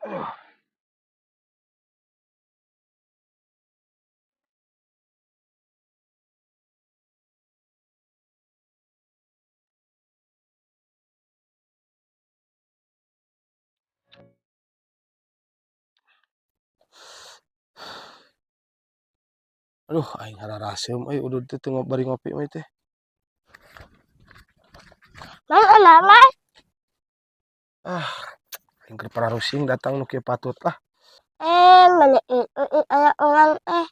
Aduh. Aduh, aing hararaseum euy udud teh teu bari ngopi mah teh. Mang mama. Ah, aing keur pararusing datang nu kieu patut lah. Eh, mana itu aya urang eh.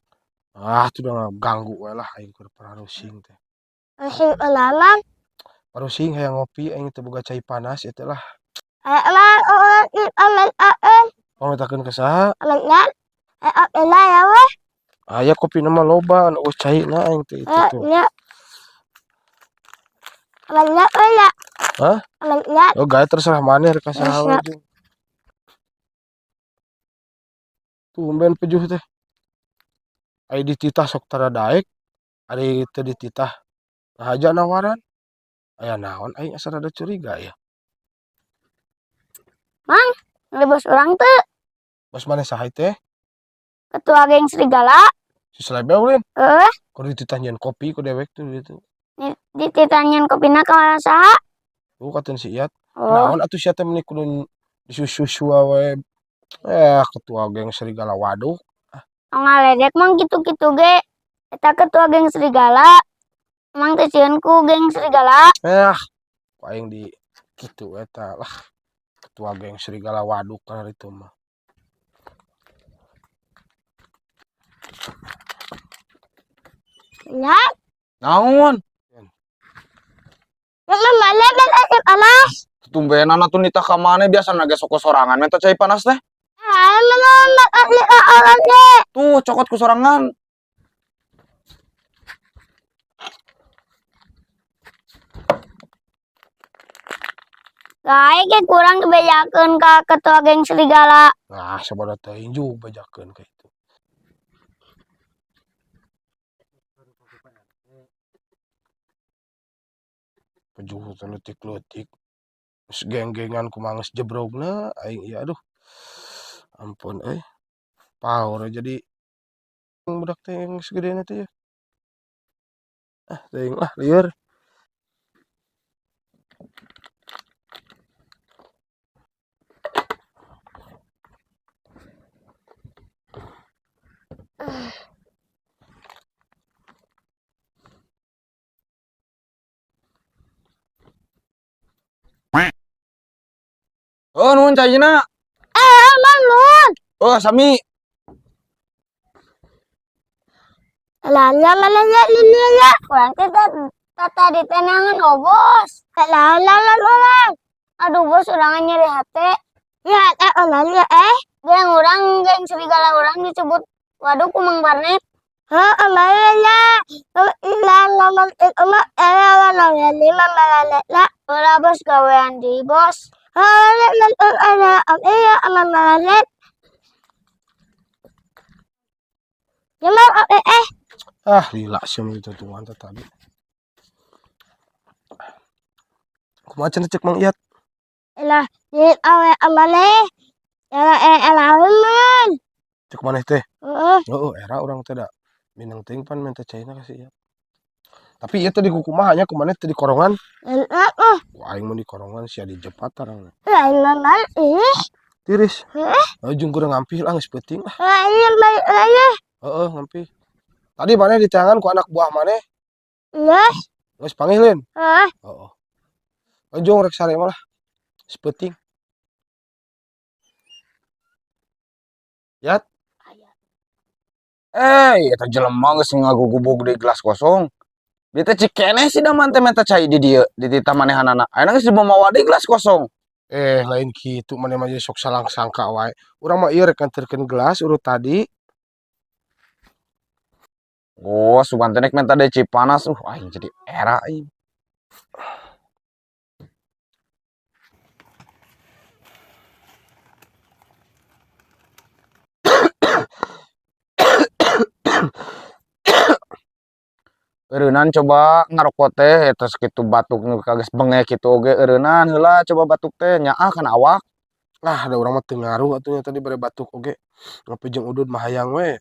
Ah, tuh udah ganggu we lah aing keur pararusing teh. Rusing mama. Parusing hayang ngopi aing teu boga cai panas ieu teh lah. Aya mah urang di aman aen. Pangmitakeun ka saha? Aman nya. Aya opina ya weh. Aya kopina mah loba anu eueuh caina aing teh itu Eh, tuh. nya. Aman nya we nya. Hah? Aman nya. Oh, gae terserah maneh rek ka saha we Terserah. jeung. Tumben pejuh teh. Ari dititah sok tara daek, ari teu dititah ngahaja nawaran. Aya naon aing asa rada curiga ya. Mang, beli bos urang teu? Bos maneh saha teh? Ketua geng serigala. Si Selebeu lain? Heeh. Kudu dititah nyieun kopi ku dewek tuh ditu. Dititah nyieun kopina ka saha? Tuh katen si Iyat. Oh. Naon atuh sia teh meuni kudu disusu we. Eh, ketua geng serigala waduh. Ah. Ngaledek mang kitu-kitu ge. Eta ketua geng serigala. Emang teh sieun ku geng serigala. Eh, ku aing di kitu eta lah. Ketua geng serigala waduk kana itu mah. Ya. Naon? Tumbenan atuh nitah ka maneh biasana ge sok sorangan menta cai panas teh. Tuh cokot ku sorangan. Gae ge kurang dibejakeun ka ketua geng serigala. Nah, sabodo teuing juga bejakeun ka itu. Pejuh teh leutik-leutik. Geus geng-gengan kumaha geus jebrogna aing ieu aduh. Ampun euy. Power jadi budak teh geus gedena teh ya. Ah, teuing lah lieur. Oh, nuhun caina. Eh, mang nuhun. Oh, sami. Lah, lah, lah, lah, lah, lah, lah. Kurang teh tadi teh nangan, oh, bos. Lah, lah, lah, lah, lah. Aduh, bos, urang nyeri hate. Ya, eh, oh, lah, lah, eh. Geng urang, geng serigala urang disebut waduh ku Mang Barnet. Hah, oh, lah, lah, lah. Oh, lah, lah, lah, eh, oh, lah, eh, lah, lah, lah, lah, lah, lah, lah, lah, lah. Ulah, bos, gawean di, bos. Hah, lah, lah, lah, lah, lah, oh, iya, oh, lah, lah, lah. Ya, Mang, oh, eh, eh. Ah, lila sih mah itu tuan teh tadi. Kumaha cenah cek Mang Iyat? Lah, di awe amane. Ya, eh, elah, man. Cek maneh teh? Heeh. Heeh, era urang teh da minang teuing pan minta caina ka si Iyat. Tapi ieu teh dikukumaha nya kumaneh teh dikorongan? Heeh. Ku aing mah dikorongan sia dijepat tarangna. Lah, lah, lah, ih. Tiris. Heeh. Heuh, jeung kurang ngampih lah geus peuting lah. Lah, iya, lah, lah, iya. Heeh, ngampih. Tadi maneh diteangan ku anak buah maneh? Geus. Geus panggih lin? Heeh. Heeh. Ujung rek sare mah lah. Geus peuting. Yat. Eh, eta jelema geus ngagugubug di gelas kosong. Dia teh cik keneh sih da mante menta cai di dieu, di titah manehanana. Ayeuna geus dimawa deui gelas kosong. Eh, lain kitu maneh mah jadi sok salah sangka wae. Urang mah ieu rek nganterkeun gelas urut tadi. Oh, sugan teh nek menta deui cai panas. Aing jadi era aing. Eureunnan coba ngarokok teh eta sakitu batuk nu kageus bengek kitu oge eureunnan heula coba batuk teh nyaah kana awak. Ah, da urang mah teu ngaruh atuh nya tadi bare batuk oge. Ngopi jeung udud mah hayang we.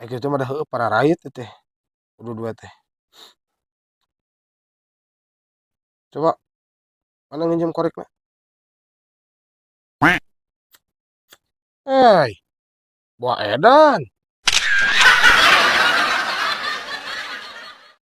Eh, kitu mah da heueuh pararait ieu teh. Udud we teh. Coba mana nginjem korekna? Hei, buah edan.